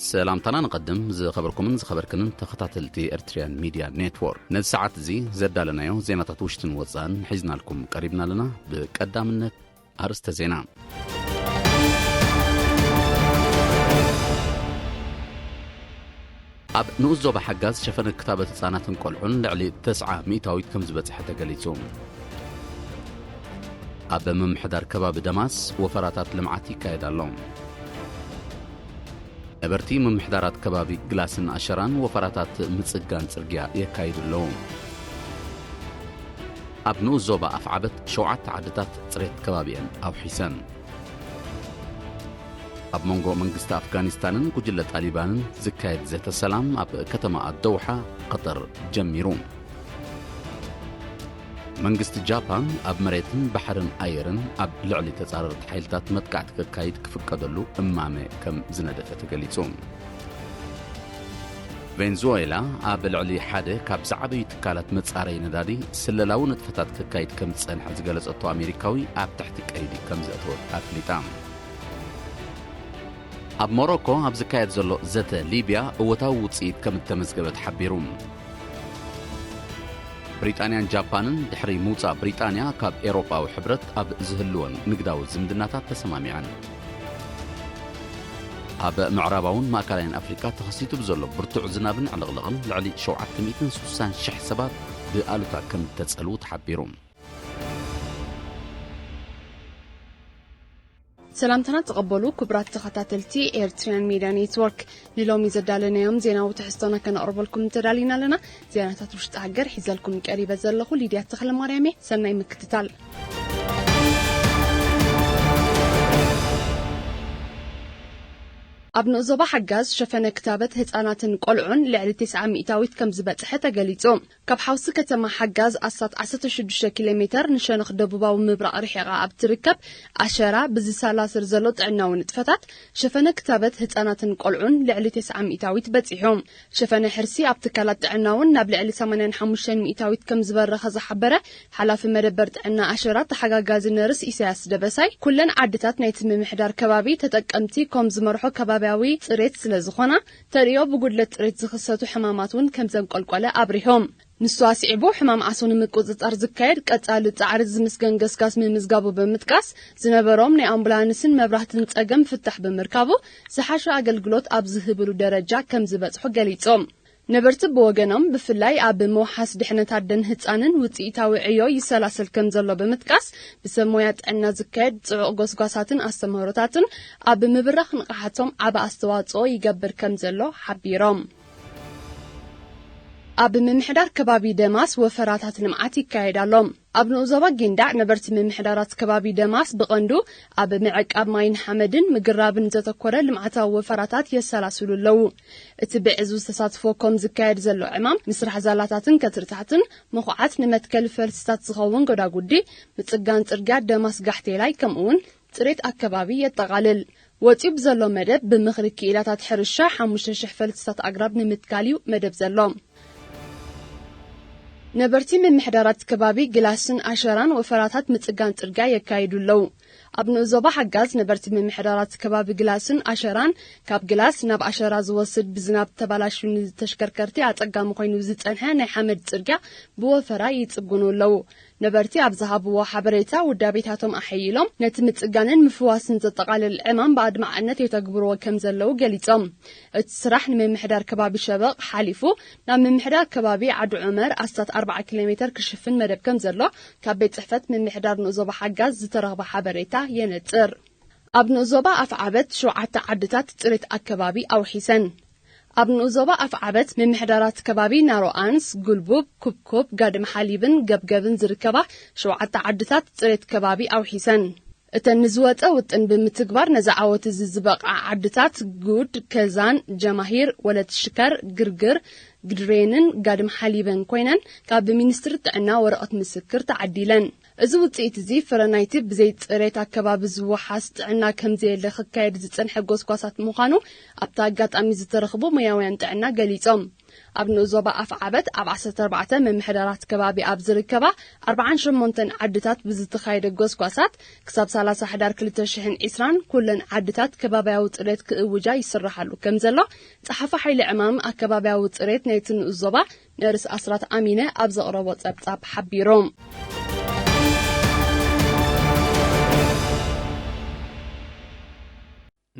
ሰላምታና ንቐድም። ዝኸበርኩምን ዝኸበርክንን ተኸታተልቲ ኤርትርያን ሚድያ ኔትወርክ፣ ነዚ ሰዓት እዚ ዘዳለናዮ ዜናታት ውሽጥን ወጻእን ሒዝናልኩም ቀሪብና ኣለና። ብቀዳምነት ኣርእስተ ዜና። ኣብ ንኡስ ዞባ ሓጋዝ ሸፈነ ክታበት ህጻናትን ቆልዑን ልዕሊ ተስዓ ሚእታዊት ከም ዝበጽሐ ተገሊጹ። ኣብ ምምሕዳር ከባቢ ደማስ ወፈራታት ልምዓት ይካየድ ኣሎ። ነበርቲ ምምሕዳራት ከባቢ ግላስን ኣሸራን ወፈራታት ምጽጋን ጽርግያ የካይዱ ኣለዉ። ኣብ ንኡስ ዞባ ኣፍዓበት ሸውዓተ ዓድታት ጽሬት ከባቢአን ኣውሒሰን። ኣብ መንጎ መንግስቲ ኣፍጋኒስታንን ጉጅለ ጣሊባንን ዝካየድ ዘተ ሰላም ኣብ ከተማ ኣደውሓ ቀጠር ጀሚሩ። መንግስቲ ጃፓን ኣብ መሬትን ባሕርን ኣየርን ኣብ ልዕሊ ተጻረርቲ ሓይልታት መጥቃዕቲ ከካይድ ክፍቀደሉ እማመ ከም ዝነደፈ ተገሊጹ። ቬንዙዌላ ኣብ ልዕሊ ሓደ ካብ ዝዓበዩ ትካላት መጻረዪ ነዳዲ ስለላዊ ንጥፈታት ከካይድ ከም ዝጸንሐ ዝገለጸቶ ኣሜሪካዊ ኣብ ትሕቲ ቀይዲ ከም ዘእተወት ኣፍሊጣ። ኣብ ሞሮኮ ኣብ ዝካየድ ዘሎ ዘተ ሊብያ እወታዊ ውጽኢት ከም እተመዝገበ ተሓቢሩ። ብሪጣንያን ጃፓንን ድሕሪ ምውጻእ ብሪጣንያ ካብ ኤውሮጳዊ ሕብረት ኣብ ዝህልወን ንግዳዊ ዝምድናታት ተሰማሚዐን። ኣብ ምዕራባውን ማእከላይን ኣፍሪቃ ተኸሲቱ ብዘሎ ብርቱዕ ዝናብን ዕልቕልቕን ልዕሊ ሸውዓተ ሚእትን ስሳን ሽሕ ሰባት ብኣሉታ ከም እተጸልዉ ተሓቢሩ። ሰላምታና ተቐበሉ ክቡራት ተኸታተልቲ ኤርትርያን ሚድያ ኔትወርክ። ንሎሚ ዘዳለናዮም ዜናዊ ትሕዝቶና ከነቕርበልኩም ተዳሊና ኣለና። ዜናታት ውሽጢ ሃገር ሒዘልኩም ቀሪበ ዘለኹ ሊድያ ተኽለማርያም እየ። ሰናይ ምክትታል። ኣብ ንኡስ ዞባ ሓጋዝ ሸፈነ ክታበት ህጻናትን ቆልዑን ልዕሊ ተስዓ ሚእታዊት ከም ዝበጽሐ ተገሊጹ። ካብ ሓውሲ ከተማ ሓጋዝ ኣስታት ዓሰርተ ሽዱሽተ ኪሎ ሜተር ንሸነኽ ደቡባዊ ምብራቕ ርሒቓ ኣብ ትርከብ ኣሸራ ብዝሰላስል ዘሎ ጥዕናዊ ንጥፈታት ሸፈነ ክታበት ህጻናትን ቆልዑን ልዕሊ ተስዓ ሚእታዊት በጺሑ። ሸፈነ ሕርሲ ኣብ ትካላት ጥዕና እውን ናብ ልዕሊ ሰማንያን ሓሙሽተን ሚእታዊት ከም ዝበረኸ ዝሓበረ ሓላፊ መደበር ጥዕና ኣሸራ ተሓጋጋዚ ነርስ ኢሳያስ ደበሳይ፣ ኩለን ዓድታት ናይቲ ምምሕዳር ከባቢ ተጠቀምቲ ኮም ዝመርሖ ከባቢያዊ ጽሬት ስለ ዝኾና፣ ተርእዮ ብጉድለት ጽሬት ዝኽሰቱ ሕማማት እውን ከም ዘንቆልቆለ ኣብሪሆም። ንሱ ኣስዒቡ፣ ሕማም ዓሶ ንምቁጽጻር ዝካየድ ቀጻሊ ጻዕሪ ዝምስገን ገስጋስ ምምዝጋቡ ብምጥቃስ፣ ዝነበሮም ናይ ኣምቡላንስን መብራህትን ጸገም ፍታሕ ብምርካቡ፣ ዝሓሸ ኣገልግሎት ኣብ ዝህብሉ ደረጃ ከም ዝበጽሑ ገሊጾም። ነበርቲ ብወገኖም፣ ብፍላይ ኣብ ምውሓስ ድሕነት ኣደን ህጻንን ውጽኢታዊ ዕዮ ይሰላሰል ከም ዘሎ ብምጥቃስ፣ ብሰብ ሞያ ጥዕና ዝካየድ ጽዑቕ ጎስጓሳትን ኣስተምህሮታትን ኣብ ምብራኽ ንቕሓቶም ዓቢ ኣስተዋጽኦ ይገብር ከም ዘሎ ሓቢሮም። ኣብ ምምሕዳር ከባቢ ደማስ ወፈራታት ልምዓት ይካየድ ኣሎ። ኣብ ንኡስ ዞባ ጊንዳዕ ነበርቲ ምምሕዳራት ከባቢ ደማስ ብቐንዱ ኣብ ምዕቃብ ማይን ሓመድን ምግራብን ዘተኮረ ልምዓታዊ ወፈራታት የሰላስሉ ኣለዉ። እቲ ብዕዙዝ ተሳትፎ ኮም ዝካየድ ዘሎ ዕማም፣ ንስራሕ ዛላታትን ከትርታትን ምኹዓት ንመትከሊ ፈልስታት ዝኸውን ጎዳጉዲ፣ ምጽጋን ጽርግያ ደማስ ጋሕቴላይ፣ ከምኡውን ጽሬት ኣከባቢ የጠቓልል። ወጺኡ ብዘሎ መደብ፣ ብምኽሪ ክኢላታት ሕርሻ ሓሙሽተ ሽሕ ፈልስታት ኣግራብ ንምትካል እዩ መደብ ዘሎ። ነበርቲ ምምሕዳራት ከባቢ ግላስን ኣሸራን ወፈራታት ምጽጋን ጽርግያ የካይዱ ኣለዉ። ኣብ ንኡስ ዞባ ሓጋዝ ነበርቲ ምምሕዳራት ከባቢ ግላስን ኣሸራን፣ ካብ ግላስ ናብ ኣሸራ ዝወስድ ብዝናብ ተባላሽዩ ንተሽከርከርቲ ኣጸጋሚ ኮይኑ ዝጸንሐ ናይ ሓመድ ጽርግያ ብወፈራ ይጽግኑ ኣለዉ። ነበርቲ ኣብ ዝሃብዎ ሓበሬታ፣ ውዳቤታቶም ኣሐይሎም ነቲ ምጽጋንን ምፍዋስን ዘጠቓልል ዕማም ብኣድማዕነት የተግብርዎ ከም ዘለዉ ገሊጾም። እቲ ስራሕ ንምምሕዳር ከባቢ ሸበቕ ሓሊፉ ናብ ምምሕዳር ከባቢ ዓዲ ዑመር ኣስታት ኣርባዓ ኪሎ ሜተር ክሽፍን መደብ ከም ዘሎ ካብ ቤት ጽሕፈት ምምሕዳር ንኡስ ዞባ ሓጋዝ ዝተረኽበ ሓበሬታ የነጽር። ኣብ ንኡስ ዞባ ኣፍዓበት ሸውዓተ ዓድታት ጽሬት ኣከባቢ ኣውሒሰን። ኣብ ንኡስ ዞባ ኣፍዓበት ምምሕዳራት ከባቢ ናሮኣንስ፣ ጉልቡብ፣ ኩብኩብ፣ ጋድም ሓሊብን ገብገብን ዝርከባ ሸውዓተ ዓድታት ጽሬት ከባቢ ኣውሒሰን። እተን ንዝወጸ ውጥን ብምትግባር ነዚ ዓወት እዚ ዝበቕዓ ዓድታት ጉድ፣ ከዛን፣ ጀማሂር፣ ወለት ሽከር፣ ግርግር፣ ግድሬንን ጋድም ሓሊበን ኮይነን ካብ ሚኒስትሪ ጥዕና ወረቐት ምስክር ተዓዲለን። እዚ ውጽኢት እዚ ፍረ ናይቲ ብዘይ ጽሬት ኣከባቢ ዝወሓስ ጥዕና ከም ዘየለ ክካየድ ዝጸንሐ ጎስጓሳት ምዃኑ ኣብቲ ኣጋጣሚ ዝተረኽቡ ሞያውያን ጥዕና ገሊጾም። ኣብ ንኡስ ዞባ ኣፍዓበት ኣብ ዓሰርተ ኣርባዕተ ምምሕዳራት ከባቢ ኣብ ዝርከባ ኣርባዓን ሸሞንተን ዓድታት ብዝተኻየደ ጎስጓሳት ክሳብ ሰላሳ ሕዳር ክልተ ሽሕን ዕስራን ኩለን ዓድታት ከባብያዊ ጽሬት ክእውጃ ይስራሓሉ ከም ዘሎ ጸሓፊ ሓይሊ ዕማም ኣከባብያዊ ጽሬት ናይቲ ንኡስ ዞባ ነርስ ኣስራት ኣሚነ ኣብ ዘቕረቦ ጸብጻብ ሓቢሩ።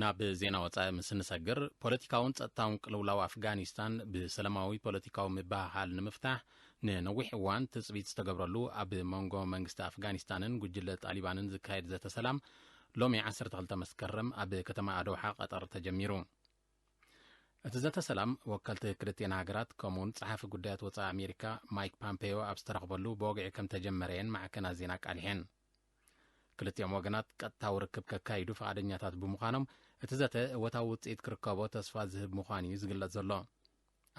ናብ ዜና ወጻኢ ምስ እንሰግር፣ ፖለቲካውን ጸጥታውን ቅልውላው ኣፍጋኒስታን ብሰላማዊ ፖለቲካዊ ምብህሃል ንምፍታሕ ንነዊሕ እዋን ትጽቢት ዝተገብረሉ ኣብ መንጎ መንግስቲ ኣፍጋኒስታንን ጉጅለ ጣሊባንን ዝካየድ ዘተ ሰላም ሎሚ ዓሰርተ ክልተ መስከረም ኣብ ከተማ ኣዶሓ ቀጠር ተጀሚሩ። እቲ ዘተ ሰላም ወከልቲ ክልቲኤን ሃገራት ከምኡውን ጸሓፊ ጉዳያት ወጻኢ ኣሜሪካ ማይክ ፓምፔዮ ኣብ ዝተረኽበሉ ብወግዒ ከም ተጀመረ እየን ማዕከናት ዜና ኣቃሊሐን። ክልቲኦም ወገናት ቀጥታዊ ርክብ ከካይዱ ፍቓደኛታት ብምዃኖም፣ እቲ ዘተ እወታዊ ውጽኢት ክርከቦ ተስፋ ዝህብ ምዃኑ እዩ ዝግለጽ ዘሎ።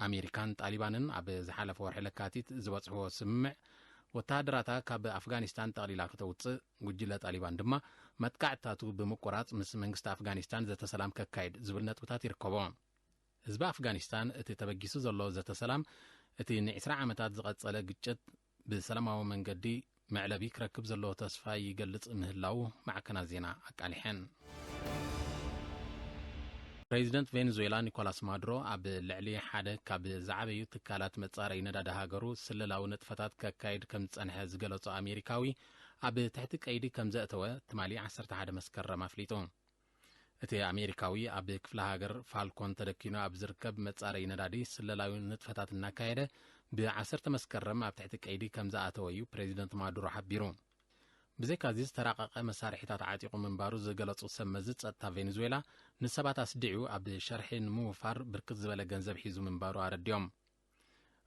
ኣሜሪካን ጣሊባንን ኣብ ዝሓለፈ ወርሒ ለካቲት ዝበጽሕዎ ስምምዕ፣ ወተሃደራታ ካብ ኣፍጋኒስታን ጠቕሊላ ከተውጽእ፣ ጉጅለ ጣሊባን ድማ መጥቃዕትታቱ ብምቁራጽ ምስ መንግስቲ ኣፍጋኒስታን ዘተ ሰላም ከካይድ ዝብል ነጥብታት ይርከቦ። ህዝቢ ኣፍጋኒስታን እቲ ተበጊሱ ዘሎ ዘተ ሰላም፣ እቲ ንዕስራ ዓመታት ዝቐጸለ ግጭት ብሰላማዊ መንገዲ መዕለቢ ክረክብ ዘለዎ ተስፋ ይገልጽ ምህላዉ ማዕከናት ዜና ኣቃሊሐን። ፕሬዚደንት ቬኔዙዌላ ኒኮላስ ማዱሮ ኣብ ልዕሊ ሓደ ካብ ዝዓበዩ ትካላት መጻረዪ ነዳዲ ሃገሩ ስለላዊ ንጥፈታት ከካይድ ከም ዝጸንሐ ዝገለጾ ኣሜሪካዊ፣ ኣብ ትሕቲ ቀይዲ ከም ዘእተወ ትማሊ ዓሰርተ ሓደ መስከረም ኣፍሊጡ። እቲ ኣሜሪካዊ ኣብ ክፍለ ሃገር ፋልኮን ተደኪኑ ኣብ ዝርከብ መጻረዪ ነዳዲ ስለላዊ ንጥፈታት እናካየደ፣ ብ ዓሰርተ መስከረም ኣብ ትሕቲ ቀይዲ ከም ዝኣተወ እዩ ፕሬዚደንት ማዱሮ ሓቢሩ። ብዘይካዚ ዝተራቐቐ መሳርሒታት ዓጢቑ ምንባሩ ዝገለጹ ሰብ መዚ ጸጥታ ቬኔዙዌላ፣ ንሰባት ኣስዲዑ ኣብ ሸርሒ ንምውፋር ብርክት ዝበለ ገንዘብ ሒዙ ምንባሩ ኣረዲኦም።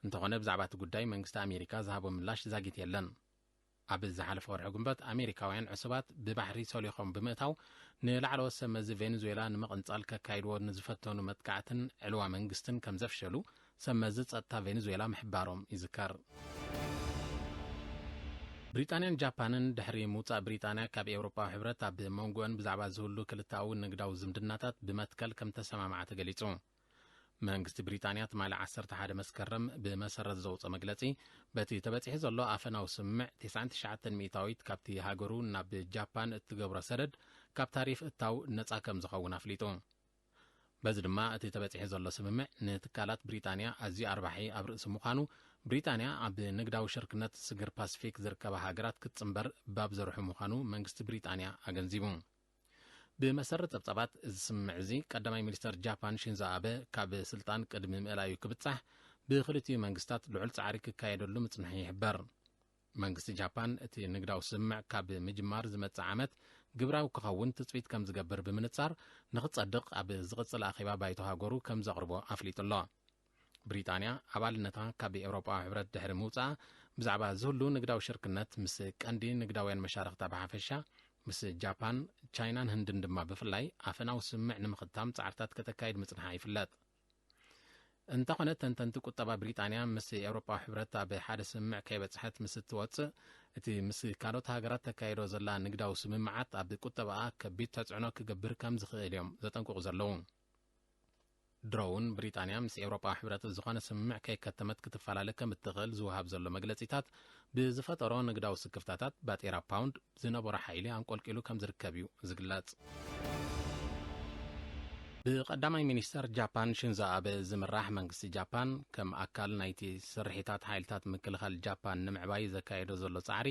እንተኾነ ብዛዕባ እቲ ጉዳይ መንግስቲ ኣሜሪካ ዝሃቦ ምላሽ ዛጊት የለን። ኣብ ዝሓለፈ ወርሒ ግንቦት ኣሜሪካውያን ዕሱባት ብባሕሪ ሰሊኾም ብምእታው ንላዕለዎት ሰብ መዚ ቬኔዙዌላ ንምቕንጻል ከካይድዎ ንዝፈተኑ መጥቃዕትን ዕልዋ መንግስትን ከም ዘፍሸሉ ሰብ መዚ ጸጥታ ቬኔዙዌላ ምሕባሮም ይዝከር። ብሪጣንያን ጃፓንን ድሕሪ ምውጻእ ብሪጣንያ ካብ ኤውሮጳዊ ሕብረት ኣብ መንጎአን ብዛዕባ ዝህሉ ክልተኣዊ ንግዳዊ ዝምድናታት ብመትከል ከም ተሰማምዓ ተገሊጹ። መንግስቲ ብሪጣንያ ትማሊ ዓሰርተ ሓደ መስከረም ብመሰረት ዘውፅኦ መግለፂ፣ በቲ ተበፂሑ ዘሎ ኣፈናዊ ስምምዕ ተስዓን ትሽዓተን ሚእታዊት ካብቲ ሃገሩ ናብ ጃፓን እትገብሮ ሰደድ ካብ ታሪፍ እታው ነፃ ከም ዝኸውን ኣፍሊጡ። በዚ ድማ እቲ ተበፂሑ ዘሎ ስምምዕ ንትካላት ብሪጣንያ ኣዝዩ ኣርባሒ ኣብ ርእሲ ምዃኑ፣ ብሪጣንያ ኣብ ንግዳዊ ሽርክነት ስግር ፓሲፊክ ዝርከባ ሃገራት ክትፅምበር ባብ ዘርሑ ምዃኑ መንግስቲ ብሪጣንያ ኣገንዚቡ። ብመሰረት ጸብጻባት፣ እዚ ስምምዕ እዚ ቀዳማይ ሚኒስተር ጃፓን ሺንዞ ኣበ ካብ ስልጣን ቅድሚ ምእላዩ ክብጻሕ ብኽልቲኡ መንግስታት ልዑል ጻዕሪ ክካየደሉ ምጽንሑ ይሕበር። መንግስቲ ጃፓን እቲ ንግዳዊ ስምምዕ ካብ ምጅማር ዝመጽእ ዓመት ግብራዊ ክኸውን ትጽቢት ከም ዝገብር ብምንጻር፣ ንኽጸድቕ ኣብ ዝቕጽል ኣኼባ ባይቶ ሃገሩ ከም ዘቕርቦ ኣፍሊጡ ኣሎ። ብሪጣንያ ኣባልነታ ካብ ኤውሮጳዊ ሕብረት ድሕሪ ምውጻኣ፣ ብዛዕባ ዝህሉ ንግዳዊ ሽርክነት ምስ ቀንዲ ንግዳውያን መሻርኽታ ብሓፈሻ፣ ምስ ጃፓን፣ ቻይናን ህንድን ድማ ብፍላይ ኣፈናዊ ስምምዕ ንምኽታም ጻዕርታት ከተካይድ ምጽንሓ ይፍለጥ። እንተኾነ፣ ተንተንቲ ቁጠባ ብሪጣንያ ምስ ኤውሮጳዊ ሕብረት ኣብ ሓደ ስምምዕ ከይበጽሐት ምስ እትወጽእ፣ እቲ ምስ ካልኦት ሃገራት ተካይዶ ዘላ ንግዳዊ ስምምዓት ኣብ ቁጠባኣ ከቢድ ተጽዕኖ ክገብር ከም ዝኽእል እዮም ዘጠንቅቑ ዘለዉ። ድሮ እውን ብሪጣንያ ምስ ኤውሮጳዊ ሕብረት ዝኾነ ስምምዕ ከይከተመት ክትፈላለ ከም እትኽእል ዝወሃብ ዘሎ መግለጺታት ብዝፈጠሮ ንግዳዊ ስክፍታታት ባጤራ ፓውንድ ዝነበሮ ሓይሊ ኣንቆልቂሉ ከም ዝርከብ እዩ ዝግለጽ። ብቐዳማይ ሚኒስተር ጃፓን ሺንዞ ኣበ ዝምራሕ መንግስቲ ጃፓን ከም ኣካል ናይቲ ስርሒታት ሓይልታት ምክልኻል ጃፓን ንምዕባይ ዘካየዶ ዘሎ ጻዕሪ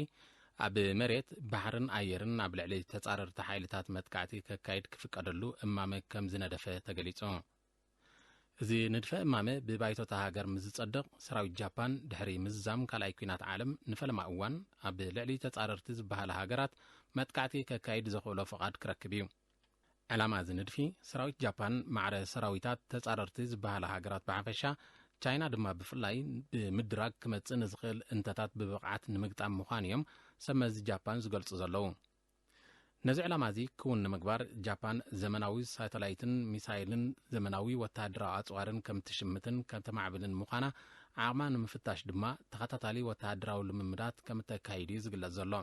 ኣብ መሬት፣ ባሕርን ኣየርን ኣብ ልዕሊ ተጻረርቲ ሓይልታት መጥቃዕቲ ከካይድ ክፍቀደሉ እማመ ከም ዝነደፈ ተገሊጹ። እዚ ንድፈ እማመ ብባይቶ እታ ሃገር ምስ ዝጸድቕ፣ ሰራዊት ጃፓን ድሕሪ ምዝዛም ካልኣይ ኲናት ዓለም ንፈለማ እዋን ኣብ ልዕሊ ተጻረርቲ ዝበሃላ ሃገራት መጥቃዕቲ ከካይድ ዘኽእሎ ፍቓድ ክረክብ እዩ። ዕላማ እዚ ንድፊ፣ ሰራዊት ጃፓን ማዕረ ሰራዊታት ተጻረርቲ ዝበሃላ ሃገራት ብሓፈሻ፣ ቻይና ድማ ብፍላይ ብምድራግ ክመጽእ ንዝኽእል እንተታት ብብቕዓት ንምግጣም ምዃኑ እዮም ሰብ መዚ ጃፓን ዝገልጹ ዘለዉ። ነዚ ዕላማ እዚ ክውን ንምግባር፣ ጃፓን ዘመናዊ ሳተላይትን ሚሳይልን ዘመናዊ ወተሃደራዊ ኣጽዋርን ከም ትሽምትን ከም ተማዕብልን ምዃና ዓቕማ ንምፍታሽ ድማ ተኸታታሊ ወተሃደራዊ ልምምዳት ከም እተካይድ እዩ ዝግለጽ ዘሎ።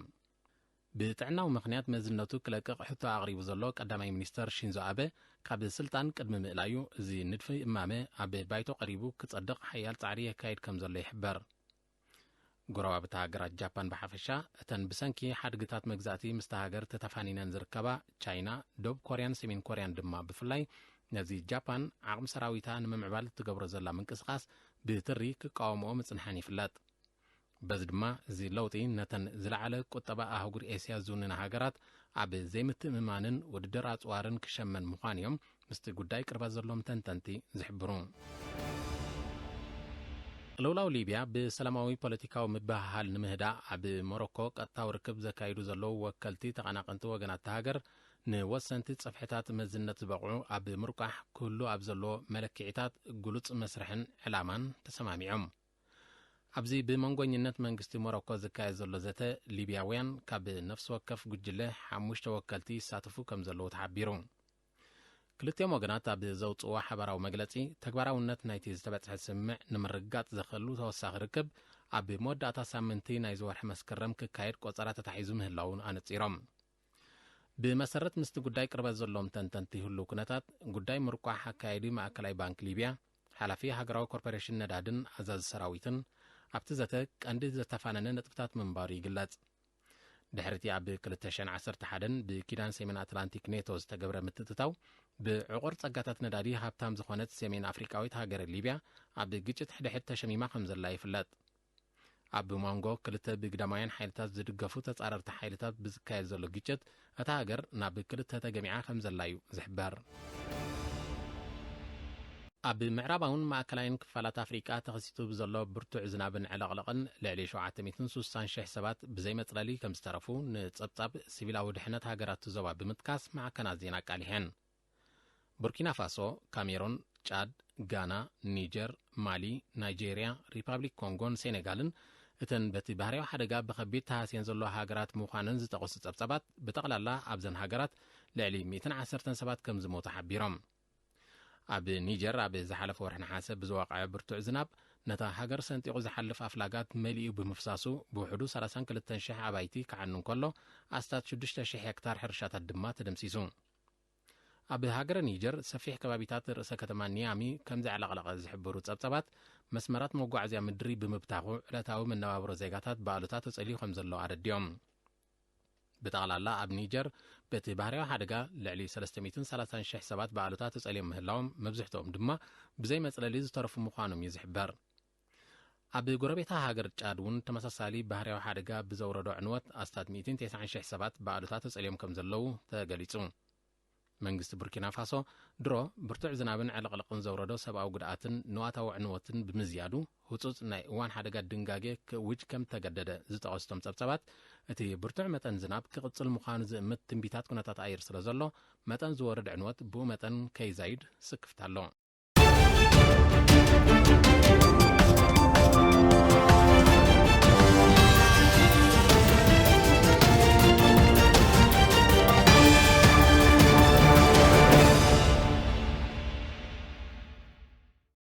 ብጥዕናዊ ምኽንያት መዝነቱ ክለቅቕ ሕቶ ኣቕሪቡ ዘሎ ቀዳማይ ሚኒስተር ሺንዞ ኣበ፣ ካብ ስልጣን ቅድሚ ምእላዩ፣ እዚ ንድፊ እማመ ኣብ ባይቶ ቀሪቡ ክጸድቕ ሓያል ጻዕሪ የካይድ ከም ዘሎ ይሕበር። ጎረባብቲ ሃገራት ጃፓን ብሓፈሻ፣ እተን ብሰንኪ ሓድግታት መግዛእቲ ምስታ ሃገር ተተፋኒነን ዝርከባ ቻይና፣ ደቡብ ኮርያን ሰሜን ኮርያን ድማ ብፍላይ፣ ነዚ ጃፓን ዓቕሚ ሰራዊታ ንምምዕባል እትገብሮ ዘላ ምንቅስቓስ ብትሪ ክቃወምኦ ምጽንሐን ይፍለጥ። በዚ ድማ፣ እዚ ለውጢ ነተን ዝለዓለ ቁጠባ ኣህጉር ኤስያ ዝውንና ሃገራት ኣብ ዘይምትእምማንን ውድድር ኣጽዋርን ክሸመን ምዃን እዮም ምስቲ ጉዳይ ቅርበት ዘሎም ተንተንቲ ዝሕብሩ። ቅልውላው ሊብያ ብሰላማዊ ፖለቲካዊ ምብህሃል ንምህዳእ፣ ኣብ ሞሮኮ ቀጥታዊ ርክብ ዘካይዱ ዘለዉ ወከልቲ ተቐናቐንቲ ወገናት እታ ሃገር፣ ንወሰንቲ ጽፍሕታት መዝነት ዝበቕዑ ኣብ ምርቋሕ ክህሉ ኣብ ዘለዎ መለክዒታት፣ ግሉጽ መስርሕን ዕላማን ተሰማሚዖም። ኣብዚ ብመንጎኝነት መንግስቲ ሞሮኮ ዝካየድ ዘሎ ዘተ፣ ሊብያውያን ካብ ነፍሲ ወከፍ ጉጅለ ሓሙሽተ ወከልቲ ይሳተፉ ከም ዘለዉ ተሓቢሩ። ክልቲኦም ወገናት ኣብ ዘውፅዎ ሓባራዊ መግለፂ፣ ተግባራውነት ናይቲ ዝተበፅሐ ስምምዕ ንምርግጋፅ ዘኽእሉ ተወሳኺ ርክብ፣ ኣብ መወዳእታ ሳምንቲ ናይዚ ወርሒ መስከረም ክካየድ ቆፀራ ተታሒዙ ምህላውን ኣነፂሮም። ብመሰረት ምስቲ ጉዳይ ቅርበት ዘለዎም ተንተንቲ ህሉው ኩነታት፣ ጉዳይ ምርቋሕ ኣካያዲ ማእከላይ ባንክ ሊብያ፣ ሓላፊ ሃገራዊ ኮርፖሬሽን ነዳድን ኣዛዚ ሰራዊትን፣ ኣብቲ ዘተ ቀንዲ ዘተፋነነ ነጥብታት ምንባሩ ይግለጽ። ድሕሪቲ ኣብ ክልተ ሽሕን ዓሰርተ ሓደን ብኪዳን ሰሜን ኣትላንቲክ ኔቶ ዝተገብረ ምትእትታው፣ ብዕቑር ጸጋታት ነዳዲ ሃብታም ዝኾነት ሰሜን ኣፍሪቃዊት ሃገር ሊብያ፣ ኣብ ግጭት ሕድሕድ ተሸሚማ ከም ዘላ ይፍለጥ። ኣብ መንጎ ክልተ ብግዳማውያን ሓይልታት ዝድገፉ ተጻረርቲ ሓይልታት ብዝካየድ ዘሎ ግጭት፣ እታ ሃገር ናብ ክልተ ተገሚዓ ከም ዘላ እዩ ዝሕበር። ኣብ ምዕራባውን ማእከላይን ክፋላት ኣፍሪቃ ተኸሲቱ ብዘሎ ብርቱዕ ዝናብን ዕለቕለቕን፣ ልዕሊ ሸውዓተ ሚእትን ስሳን ሽሕ ሰባት ብዘይ መጽለሊ ከም ዝተረፉ ንጸብጻብ ሲቪላዊ ድሕነት ሃገራት ዞባ ብምጥቃስ፣ ማዕከናት ዜና ኣቃሊሐን። ቡርኪና ፋሶ፣ ካሜሩን፣ ጫድ፣ ጋና፣ ኒጀር፣ ማሊ፣ ናይጄርያ፣ ሪፓብሊክ ኮንጎን ሴኔጋልን፣ እተን በቲ ባህርያዊ ሓደጋ ብኸቢድ ተሃስየን ዘለዋ ሃገራት ምዃነን ዝጠቐሱ ጸብጻባት፣ ብጠቕላላ ኣብዘን ሃገራት ልዕሊ ሚእትን ዓሰርተን ሰባት ከም ዝሞቱ ሓቢሮም። ኣብ ኒጀር፣ ኣብ ዝሓለፈ ወርሒ ነሓሰ ብዝወቕዐ ብርቱዕ ዝናብ፣ ነታ ሃገር ሰንጢቑ ዝሓልፍ ኣፍላጋት መሊኡ ብምፍሳሱ፣ ብውሕዱ ሰላሳን ክልተን ሽሕ ኣባይቲ ክዓኑ እንከሎ፣ ኣስታት ሽዱሽተ ሽሕ ሄክታር ሕርሻታት ድማ ተደምሲሱ። ኣብ ሃገረ ኒጀር፣ ሰፊሕ ከባቢታት ርእሰ ከተማ ኒያሚ ከም ዘዕለቕለቐ ዝሕብሩ ጸብጻባት፣ መስመራት መጓዓዝያ ምድሪ ብምብታኹ፣ ዕለታዊ መነባብሮ ዜጋታት ብኣሉታ ተጸልዩ ከም ዘሎ ኣረዲኦም። ብጠቕላላ ኣብ ኒጀር፣ በቲ ባህርያዊ ሓደጋ ልዕሊ ሰለስተ ሚእትን ሰላሳን ሽሕ ሰባት ብኣሉታ ተጸልዮም ምህላዎም፣ መብዝሕትኦም ድማ ብዘይ መጽለሊ ዝተረፉ ምዃኖም እዩ ዝሕበር። ኣብ ጎረቤታ ሃገር ጫድ እውን ተመሳሳሊ ባህርያዊ ሓደጋ ብዘውረዶ ዕንወት፣ ኣስታት ሚእትን ተስዓን ሽሕ ሰባት ብኣሉታ ተጸልዮም ከም ዘለዉ ተገሊጹ። መንግስቲ ቡርኪና ፋሶ፣ ድሮ ብርቱዕ ዝናብን ዕልቕልቕን ዘውረዶ ሰብኣዊ ጉድኣትን ንዋታዊ ዕንወትን ብምዝያዱ፣ ህጹጽ ናይ እዋን ሓደጋ ድንጋጌ ክእውጅ ከም ተገደደ ዝጠቐሱ እቶም ጸብጻባት፣ እቲ ብርቱዕ መጠን ዝናብ ክቕጽል ምዃኑ ዝእምት ትንቢታት ኩነታት ኣየር ስለ ዘሎ፣ መጠን ዝወርድ ዕንወት ብኡ መጠን ከይዛይድ ስክፍታ ኣሎ።